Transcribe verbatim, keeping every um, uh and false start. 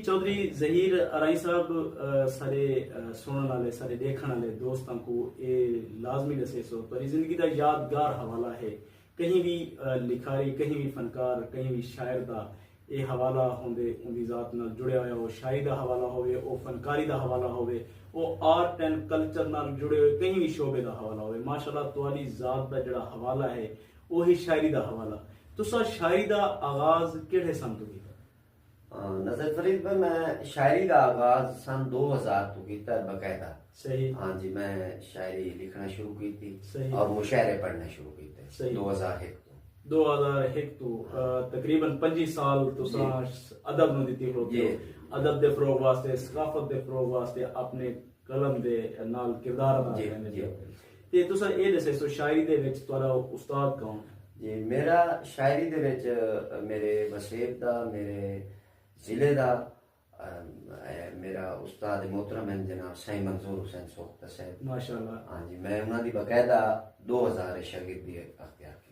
چوہدری ظہیر ارائی صاحب، سارے سنڑن آلے، سارے ڈیکھنڑ آلے دوستاں کوں اے لازمی ڈسیسو، تہاڈی زندگی دا یادگار حوالہ ہے، کہیں وی لکھاری، کہیں وی فنکار، کہیں وی شاعر دا اے حوالہ ہوندے، اوندی ذات نال جڑیا ہویا، او شاعری دا حوالہ ہووے، او فنکاری دا حوالہ ہووے، او آرٹ اینڈ کلچر نال جڑے ہوئے کہیں وی شعبے دا حوالہ ہووے، ماشاءاللہ تہاڈی ذات دا جیڑھا حوالہ ہے، او ہے شاعری دا حوالہ۔ تساں شاعری دا آغاز کیڑھے سن توں کیتا؟ نذر فرید بھائی، میں شاعری دا آغاز سن دو ہزار توں کیتا ہے باقاعدہ۔ صحیح۔ ہاں جی، میں شاعری لکھنا شروع کیتی صحیح۔ اور مشاعرے پڑھنا شروع کیتے۔ صحیح۔ دو ہزار ہک توں۔ دو ہزار ہک توں، آ، تقریباً پنجی سال تساں جی۔ ادب نوں ݙتی کھڑوتے ہو۔ جی۔ ادب دے فروغ واسطے، ثقافت دے فروغ واسطے اپنے قلم دے نال کردار ادا جی، کریندے جی۔ پئے ہو۔ تے تساں اے ݙسیسو شاعری دے وچ تہاݙا استاد کون ہے؟ جی، میرا شاعری دے وچ میرے وسیب دا، میرے ضلع دا، ام، اے میرا استاد محترم ہیں جناب سائیں منظور حسین سوختہ صاحب۔ ماشاءاللہ۔ ہاں جی، میں انہاں دی باقاعدہ دو ہزار شاگردی اختیار